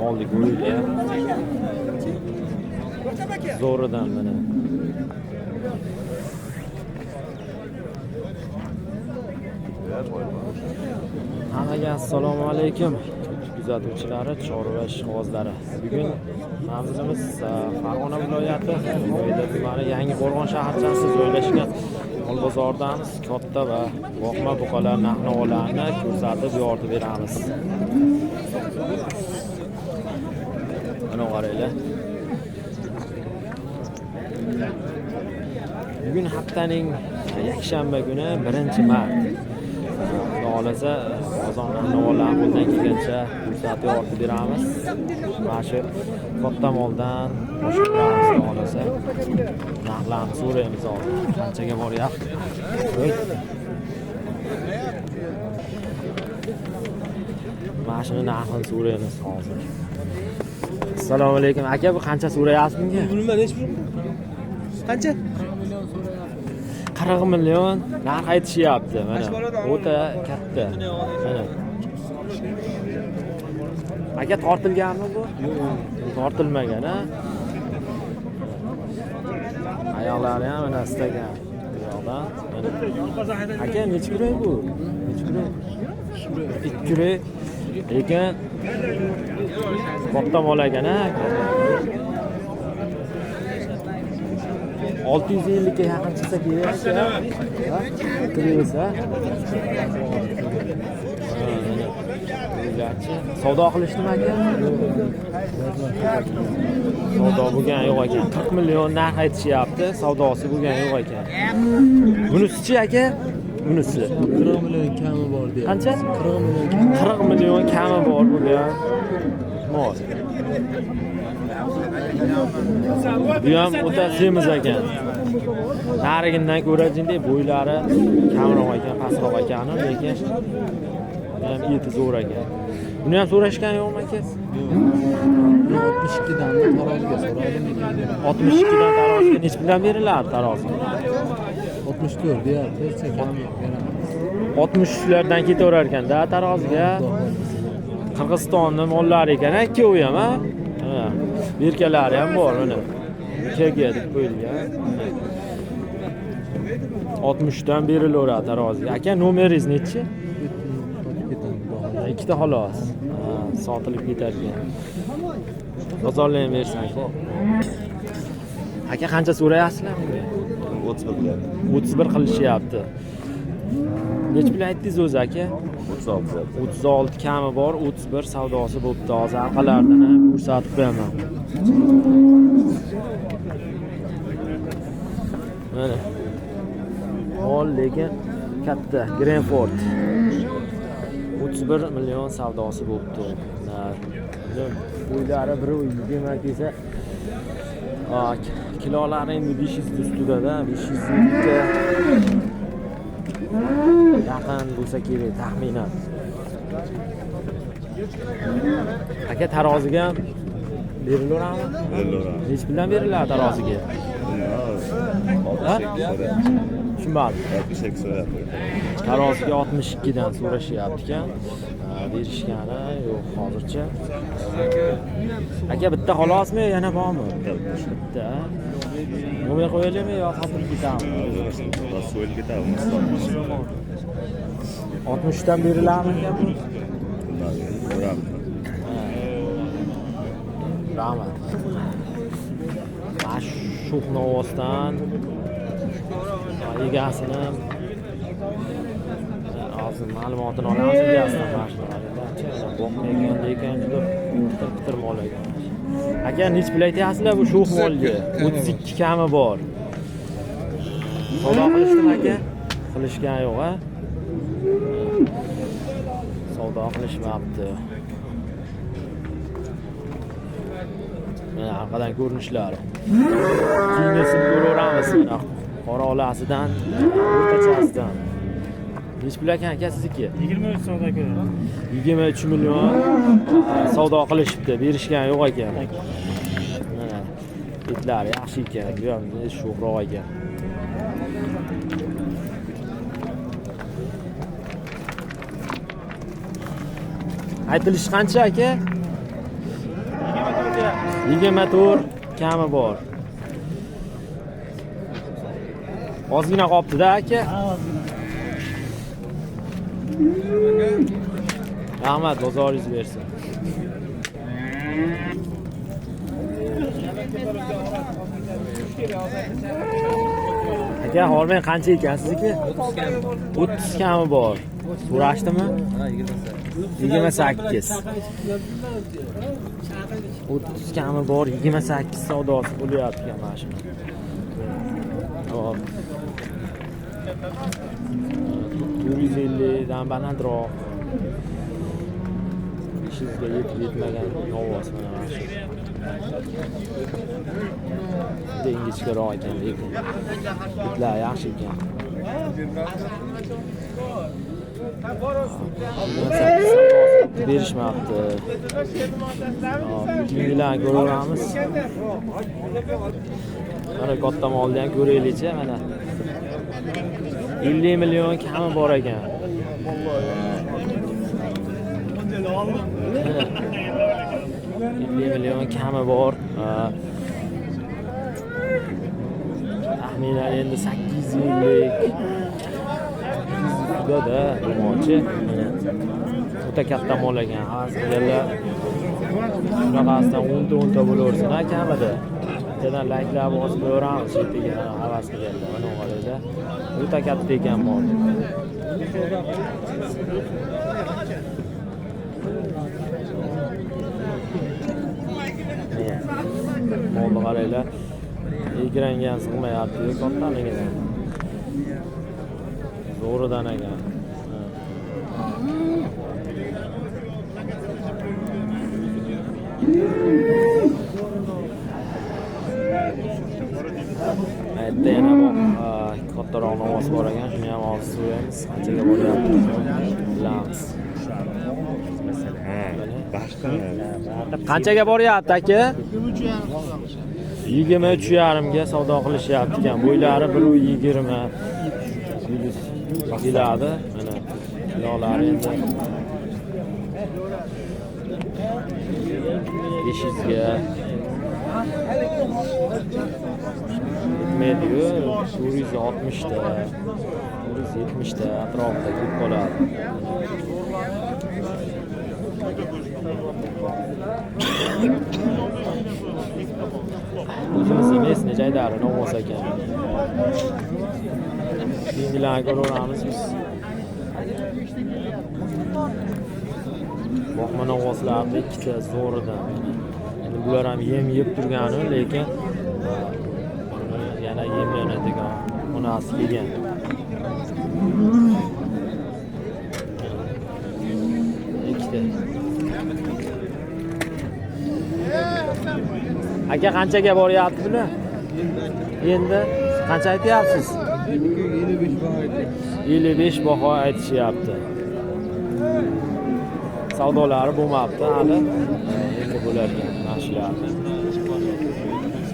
Oldi go'yga. Zo'ridan mana. Hammaga assalomu alaykum. Kuzatuvchilari, chorva ishqibozlari. Bugun manzilimiz Farg'ona viloyati Qo'yda tumani Yangiqo'rg'on shaharchasi joylashgan mol bozoridamiz. Katta va boqma buqalar narx-navolarni ko'rsatib yoritib beramiz. Mana qaranglar. Bugun haftaning yakshanba kuni 1-mart. Xudo xolasa bozor narx-navolarni qo'ldan kelgancha ko'rsatib yoritib beramiz. Mana shu katta moldan boshlaymiz, xudo xolasa. Narxlarni so'raymiz hozir. Qanchaga boryapti? Mana shuni narxini so'raymiz hozir. Assalomu alaykum aka, bu qancha so'rayapsiz bunga? Bilmayman, necha pul? Qancha? 40 million narx aytishyapti mana. O'ta katta. Mana. Aka tortilganmi bu? Yo'q, tortilmagan, ha? Oyoqlari ham mana istagan. Bu yoqdan. Mana. Aka necha kurak bu? Necha kurak? 2 kurak. Lekin katta mol ekan, ha? 650 ga yaqin chiqsa kerak aka. Ha? Kirsa. Savdo qilishdimi aka? Savdo bo'lgan yo'q ekan. 40 million narx aytishyapti, savdosi bo'lgan yo'q ekan. Bunisichi aka? Bunisi 40 million kami bor deyapti. Qancha? 40 million kami. 40 million kami bor bo'lgan mol. Bu ham o'ta semiz ekan. Narigindan ko'ra jinday bo'ylari kamroq ekan, pastroq ekan, lekin ham eti zo'r ekan. Buni ham so'rashgan yo'qmi aka? Yo'q. 62 dan taroziga so'radim ekan. 62 dan taroziga necha puldan beriladi taroziga? 64 deyapti, hech kami yo'q beramiz. 63lardan ketaverar ekanda taroziga. Qirg'izistonning mollari ekan, ikkovi ham, ha? Ha. Berkalari ham bor mana. KG deb qo'yilgan. 60 dan berilaveradi taroziga. Aka, nomeringiz nechi? Ikkita xolos. Sotilib ketar ekan. Bozorlar ham bersin aka. Aka qancha so'rayapsizlar bunga? 31 qilyapti. 31 qilishyapti. Necha pul aytdingiz o'zi aka? 36. 36 kami bor, 31 savdosi bo'pti. Hozir orqalaridan ham ko'rsatib qo'yaman. Mana. Mol lekin katta, Greenford. 31 million savdosi bo'pti. Bo'ylari 1.20 desa, kilolari endi 500 ustida-da, 500 ga yaqin bo'lsa kerak taxminan. Aka taroziga ham berilaveradimi? Berilaveradi. Necha puldan beriladi taroziga? Tushunmadim. 62 so'rayapti. Taroziga 62 dan so'rashyapti ekan. Berishgani yo'q hozircha. Aka bitta xolosmi, yana bormi? Bitta. Nomer qo'yaylikmi yo sotilib ketadimi? So'yilib ketadimi? 60 dan beriladimi aka bu? Rahmat. Mana Sho'xnovosdan egasini hozir ma'lumotini olamiz egasidan. Mana shuni boqmaygan, lekin juda pitir-pitir mol ekan. Aka necha pul aytyapsizlar bu sho'x molga? 32 kami bor. Savdo qilishdimi aka? Qilishgan yo'q, ha? Savdo qilishmabdi. Mana orqadan ko'rinishlari. Keyingisini ko'raveramiz mana qora olasidan, o'rtachasidan. Necha pul ekan aka sizniki? 23 savdo ko'radi. 23 million savdo qilishibdi, berishgan yo'q ekan. Mana etlari yaxshi ekan, bu ham sho'xroq ekan. Aytilishi qancha aka? 24 kami bor. Ozgina qolibdi-da aka. Rahmat, bozoringiz bersin. Aka, hormang qancha ekan sizniki? 30 kami bor. So'rashdimi? 28. 30 kami bor, 28 savdosi bo'lyapti ekan mana shuni. Hop. 450 dan balandroq. 500 ga yetib yetmagan ovoz mana mana shu. Juda ingichkaroq ekan, lekin itlar yaxshi ekan. 28 savdosi berishmabdi. Hop, keyingilarni ko'raveramiz. Mana katta molni ham ko'raylikchi, mana. 50 million kami bor ekan. 50 million kami bor. Taxminan endi 8 yillik da ro'molchi. Mana o'ta katta mol ekan. Havas qilganlar shunaqasidan 10 ta bo'laversin kamida. Bittadan layklar bosib ko'ramiz chetga havas qilganlar. Mana o'g'alida o'ta katta ekan mol. Molni qaranglar. Ekranga ham sig'mayapti, kattaligidan. Zo'ridan ekan. Aytda yana kattaroq ovoz bor ekan, shuni ham hozir so'raymiz, qanchaga boryapti bilamiz. Qanchaga boryapti aka? 23,5 ga savdo qilishyapti ekan. Bo'ylari 1.20 keladi. Mana yo'lari endi 500 ga yetmaydi-yu, 460 ta, 470 ta atrofida kelib qoladi. O'zimiz emas, nechaydari novvos ekan. Keyingilarni ko'raveramiz biz. Boqma novvoslarni ikkita zo'ridan. Endi bular ham yem yeb turgani, lekin yana yemlanadigan onasi kelgan. Ikkita. Aka qanchaga boryapti bular? Endi qancha aytyapsiz? 55 baho aytishyapti. Savdolari bo'lmabdi hali. Endi bo'lar ekan mana shularni.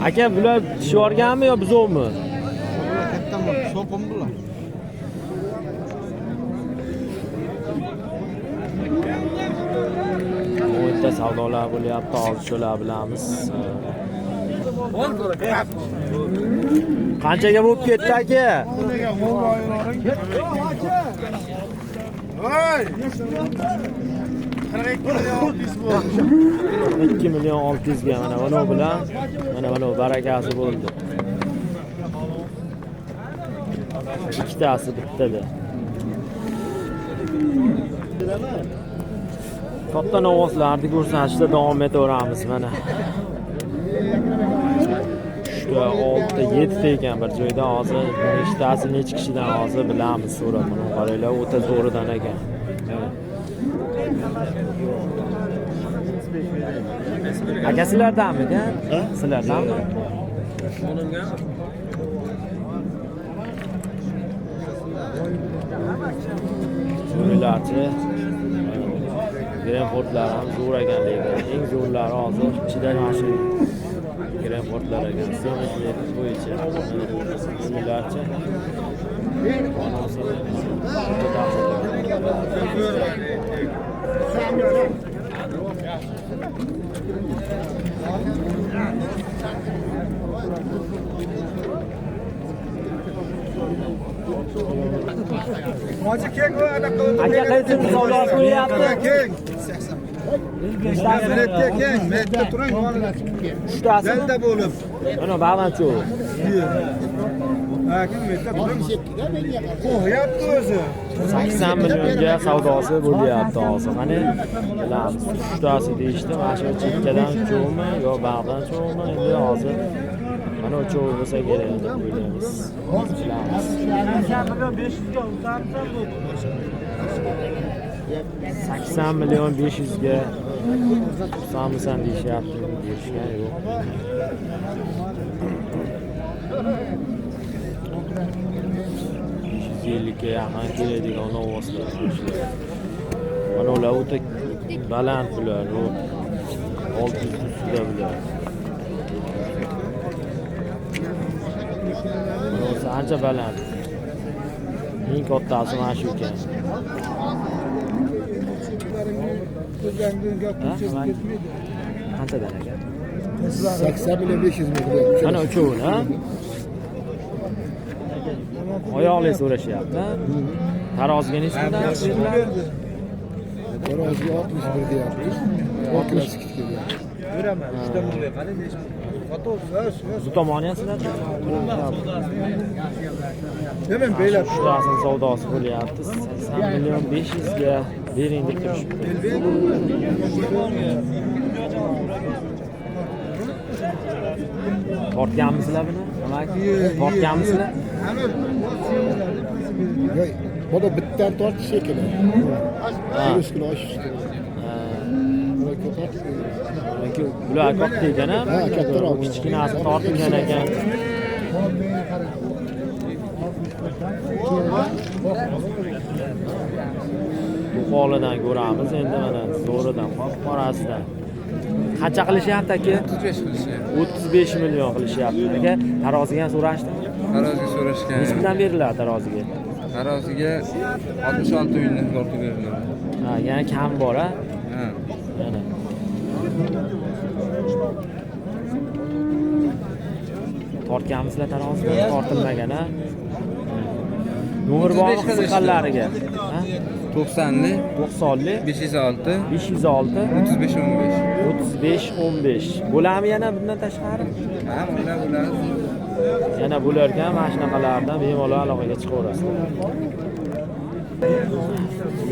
Aka bular tishib yuborganmi yo buzovmi? Bular kattami? So'qim bular. O'nta savdolar bo'lyapti, hozir shular bilamiz. Qanchaga bo'lib ketdi aka? 2 million 600 ga mana buni bilan mana buni barakasi bo'ldi. Ikkitasi bittada. Katta novvoslarni ko'rsatishda davom etaveramiz mana. 3 ta, 6 ta, 7 ta ekan bir joyda hozir nechtasi necha kishidan hozir bilamiz so'rab. Buni qaranglar, o'ta zo'ridan ekan. Aka sizlardanmi? Sizlardanmi? So'raylarchi. Greenfordlar ham zo'r ekan lekin eng zo'rlari hozir ichida mana shu Greenfordlar ekan. Semizlik bo'yicha so'raylarchi. Aka qaysi savdosi bo'lyapti? Keng. Metga keng, metga turing. Uchtasi. Dalda bo'lib. Mana bag'anchu. Ha, kim metga turing. Qo'yapti o'zi. 80 millionga savdosi bo'lyapti hozir. Qani bilamiz. Uchtasi deyishdi. Mana shu chekkadan uchovmi yo bag'dan uchovmi? Endi hozir mana uchovi bo'lsa kerak deb o'ylaymiz. Bilamiz. 80 million 500 ga tutamsan deyishyapti, deyishgan yo'q. 550 ga yaqin keladigan ovozlar. Mana ular o'ta baland bular, u 600 ustida bular. Bunisi ancha baland. Eng kattasi mana shu ekan. Qanchadan aka? 80 million 500 ming. Mana uchovini, ha? Oyoqli so'rashyapti. Taroziga necha puldan beriladi? Taroziga 61 deyapti. 62 kelyapti. Beraman. 3 ta mingli qani necha? Bu tomoni ham sizlarda? Demak, beylar uchtasini savdosi bo'lyapti. 80 million 500 ga bering deb turishibdi. Tortganmisizlar buni? Nima? Tortganmisizlar? Yo'q, buni bittan tortish shekilli. 100 kilo oshishdi. Bular katta ekan, ha? Kattaroq. Kichkinasi tortilgan ekan. To'qolidan ko'ramiz endi mana zo'ridan, qop-qorasidan. Qancha qilishyapti aka? 35 qilishyapti. 35 million qilishyapti. Aka, taroziga ham so'rashdimi? Taroziga so'rashgan. Necha puldan beriladi taroziga? Taroziga 66 mingdan tortib beriladi. Ha, yana kam bor, ha? Ha. Yana. Tortganmisizlar taroziga? Tortilmagan, ha? Nomer bormi qiziqqanlariga? Ha? 90lik, 90lik, 506, 506, 35 15. 35 15. Bo'ladimi yana bundan tashqari? Ha, bular bo'ladi. Yana bo'lar ekan, mana shunaqalardan bemalol aloqaga chiqaverasizlar.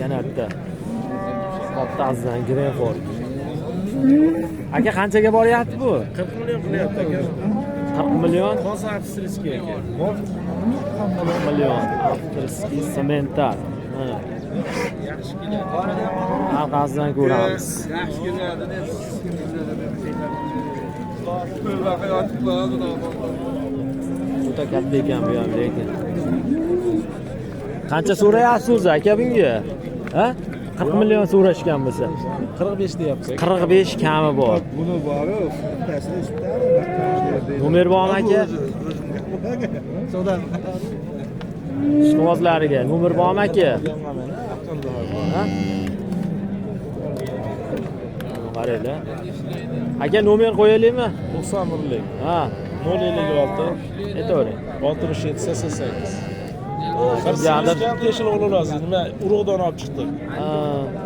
Yana bitta Katta Greenford. Aka qanchaga boryapti bu? 40 million qilyapti aka. 40 million? Hozir avstriyskiy aka. 40 million avstriyskiy semental. Mana. Orqasidan ko'ramiz. Yaxshi keladi. O'ta katta ekan bu ham lekin. Qancha so'rayapsiz o'zi aka bunga? Ha? 40 million so'rashgan bo'lsa. 45 deyapsiz. 45 kami bor. Buni bor-ku, bittasini eshitdimi? Nomer bormi aka? Ishqibozlariga nomer bormi aka? Ha? Qaranglar. Aka nomer qo'yaylikmi? 91lik. Ha, 056 aytavering. 67 88. Kimgadir Teshil o'laverasiz. Nima urug'dan olib chiqdik. Ha,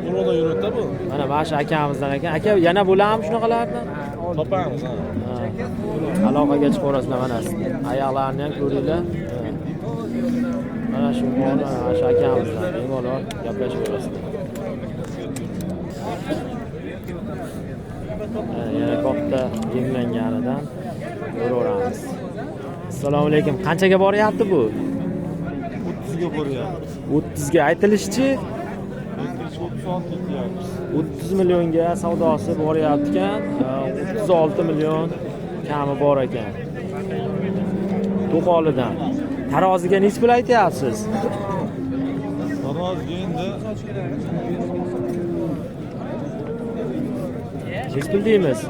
Urug'da yuribdi bu. mana mana shu akamizdan ekan. Aka yana bo'ladimi shunaqalardan? Topamiz, ha. Ha. Aloqaga chiqaverasizlar mana. Oyoqlarini ham ko'ringlar. Mana shu mol, mana shu akamizdan bemalol gaplashaverasizlar. Yana katta yenglanganidan ko'raveramiz. Assalomu alaykum. Qanchaga boryapti bu? 30 ga boryapti. 30 ga aytilishichi 36 deyapmiz. 30 millionga savdosi boryapti ekan. 36 million kami bor ekan. To'qolidan. Taroziga necha pul aytyapsiz? Taroziga endi Necha pul deymiz?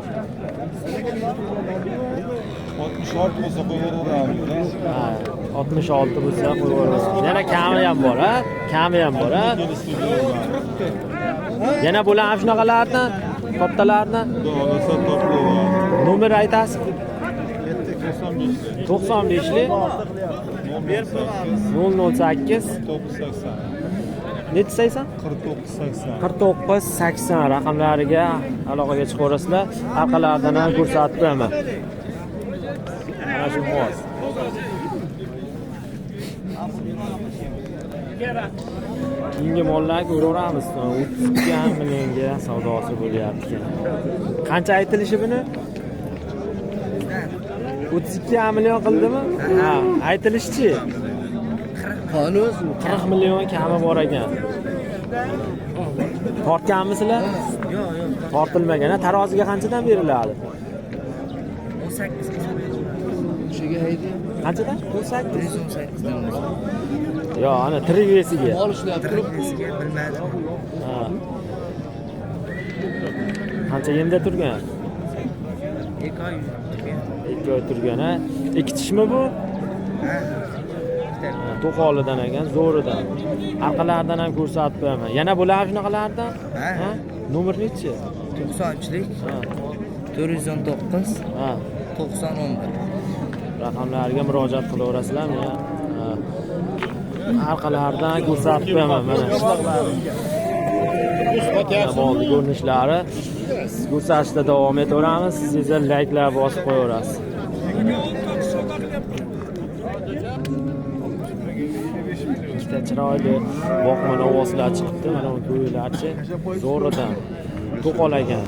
66 bo'lsa qo'yaveramiz. Ha, 66 bo'lsa qo'yaveramiz. Yana kami ham bor, ha? Kami ham bor, ha? Yana bo'lar shunaqalarni, kattalarni. Xudo topiladi. Nomer aytasiz? 95lik 008 980. Necha 80? 4980. 4980 raqamlariga aloqaga chiqaverasizlar. Orqalaridan ham ko'rsatib qo'yaman. Mana shu mol. Keyingi mollarni ko'raveramiz. 32 millionga savdosi bo'lyapti ekan. Qancha aytilishi buni? 32 million qildimi? Ha, aytilishichi? 40 million kami bor ekan. Tortganmisizlar? Yo'q, yo'q. Tortilmagan. Taroziga qanchadan beriladi? 18. O'shaga haydi. Qanchadan? 18. 118 dan. Yo'q, ana tirik vesiga. Mol ishlab turib bilmadim. Ha. Qancha yemda turgan? 2 oy. 2 oy turgan, ha? 2 tishmi bu? Ha. To'qolidan ekan, zo'ridan. Orqalaridan ham ko'rsatib qo'yaman. Yana bo'lar shunaqalardan? Ha. Nomer nechi? 93lik. Ha. 419. Ha. 9011. Raqamlarga murojaat qilaverasizlarmi? Ha. Orqalaridan ko'rsatib qo'yaman mana. Molni ko'rinishlari. Ko'rsatishda davom etaveramiz. Siz esa layklar bosib qo'yaverasiz. Ikkita chiroyli boqma novvoslar chiqibdi. Mana bu to'ylarchi zo'ridan to'qol ekan.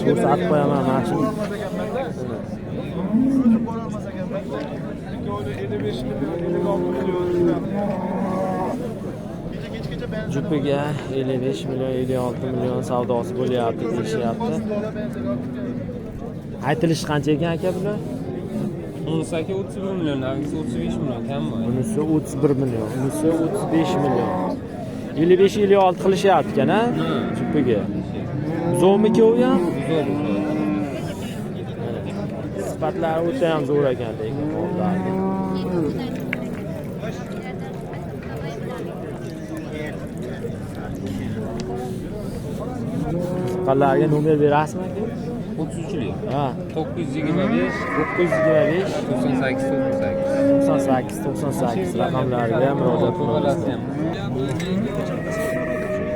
Ko'rsatib qo'yaman mana shu. Jupiga 55 million, 56 million savdosi bo'lyapti deyishyapti. Aytilishi qancha ekan aka bular? Bunisi aka 31 million, nargisi 35 million kammi? Bunisi 31 million, bunisi 35 million. 55 56 qilishyapti ekan, ha? Jupiga. Zo'rmi ikkovi ham? Zo'r. Sifatlari o'ta ham zo'r ekan lekin mollarni. Qiziqqanlarga nomer berasizmi aka? 33lik. Ha. 925 925 98 98. 98 98 raqamlariga murojaat qilasiz.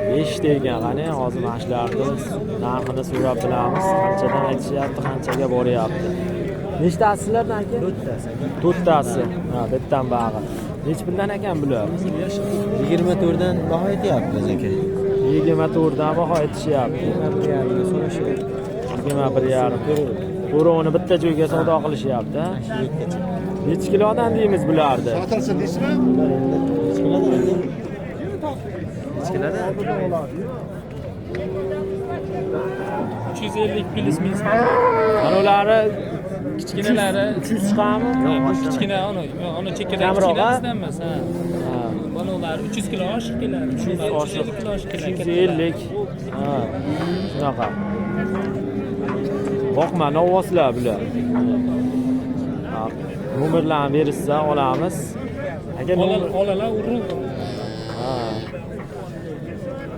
5 degan qani hozir mana shularni narxini so'rab bilamiz. Qanchadan aytishyapti, qanchaga boryapti. Nechtasi sizlardan aka? To'rttasi aka. To'rttasi. Ha, bittan bag'i. Nech puldan ekan bular? 24 dan baho aytyapmiz aka. 24 dan baho aytishyapti. 21,5 so'rashyapti. 21,5. To'rovini bitta joyga savdo qilishyapti, ha? Necha kilodan deymiz bularni? Sotilsin deysizmi? Necha kilodan? 350 plyus minus. Mana ularni Kichkinalari 300 chiqami? Yo'q, bu kichkina, uni chekkada Kamroq, ha? kichkinasidan emas, ha. Ha. Mana ular 300 kilo oshiq keladi. 300 oshiq. 350 kilo oshiq keladi. 350. Ha. Shunaqa. Boqma, novvoslar bular. Ha, nomerlarni berishsa olamiz. Aka nomer. Olalar urib. Ha.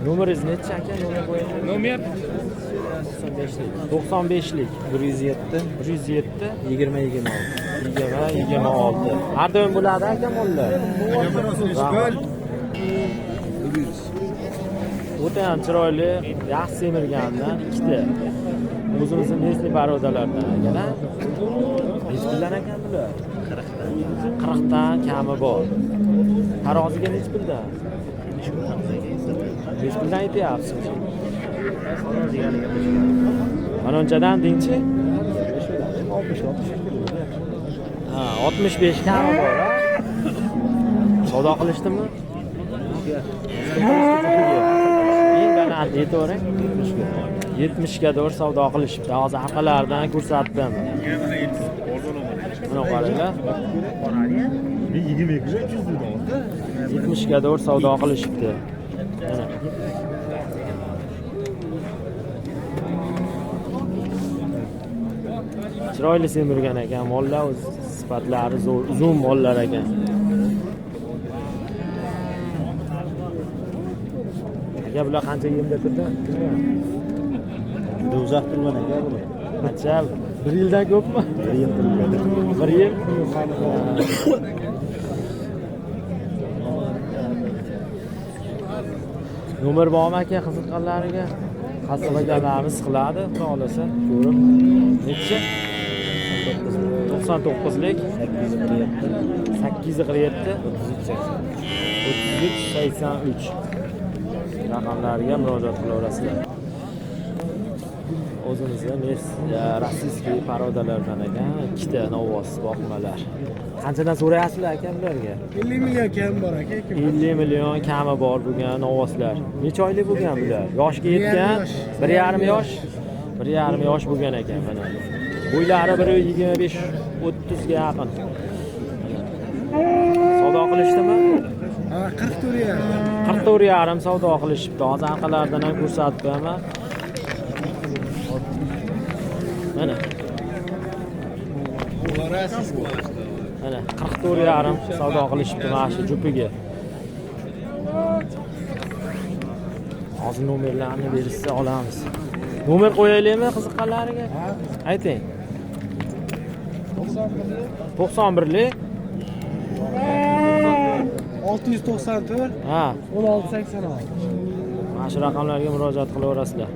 Nomeringiz necha aka? Nomer bo'yicha. Nomer 95lik 107 107 20 26. 20 26. Har doim bo'ladi aka mollar. Rahmat. O'ta ham chiroyli, yaxshi semirgandan ikkita. O'zimizni nesli parodalardan ekan, ha? Necha puldan ekan bular? 40 dan kami bor. Taroziga necha puldan? Necha puldan aytyapsiz? Mana unchadan dengchi? Ha, 65 kami bor, ha? Savdo qilishdimi? Eng baland yetavering. 70 ga to'g'ri savdo qilishibdi. Hozir orqalaridan ko'rsatdim. Buni qaranglar. 22 300 dedim. 70 ga to'g'ri savdo qilishibdi. Mana. Chiroyli semirgan ekan mollar, o'z sifatlari zo'r, uzun mollar ekan. Aka, bular qancha yemda turdi? Juda uzoq turgan aka bular. Qancha? Bir yildan ko'pmi? Bir yil turgan. Bir yil? Nomer bormi aka qiziqqanlariga? Qassob akalarimiz qiladi, xudo xohlasa, ko'rib. Nechi? 99lik 847 33 83 raqamlariga murojaat qilaverasizlar. O'zimizda mes rossiyskiy parodalardan ekan, ikkita novvos boqmalar. Qanchadan so'rayapsizlar aka bularga? 50 million kam bor aka. 50 million kami bor bo'lgan novvoslar. Necha oylik bo'lgan bular? Yoshga yetgan, 1,5 yosh, 1,5 yosh bo'lgan ekan mana. Bo'ylari 1.25-30 ga yaqin. Savdo qilishdimi? Ha, 44,5. 44,5 savdo qilishibdi. Hozir orqalaridan ham ko'rsatib qo'yaman. Mana. Mana 44,5 savdo qilishibdi mana shu jupiga. Hozir nomerlarni berishsa olamiz. Nomer qo'yaylikmi qiziqqanlariga? Ayting. 91lik 694 ha 1686. Mana shu raqamlarga murojaat qilaverasizlar.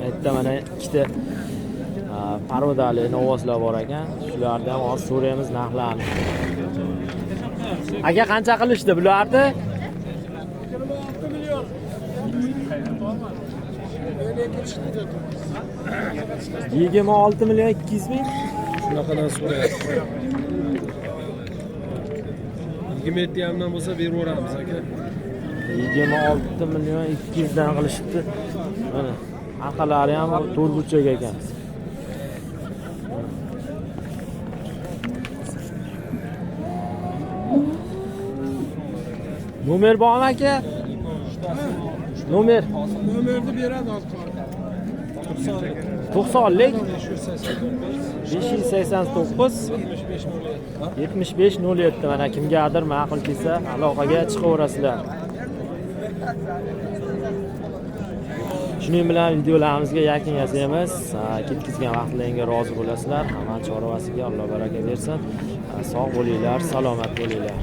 Yerda mana ikkita parodali novvoslar bor ekan. Shulardan ham hozir so'raymiz narxlarini. Aka, qancha qilishdi bularni? 26 million 200 ming. Shunaqadan so'rayapsiz. 27 dan bo'lsa beraveramiz aka. 26 million 200 dan qilishibdi. Mana orqalari ham to'rtburchak ekan. Nomer bormi aka? Nomer. Nomerni beradi hozir. 90lik 589 75 07. Mana kimgadir ma'qul kelsa aloqaga chiqaverasizlar. Shuning bilan videolarimizga yakun yasaymiz. Ketkizgan vaqtlaringga rozi bo'lasizlar. Hamma chorvasiga Alloh baraka bersin. Sog' bo'linglar, salomat bo'linglar.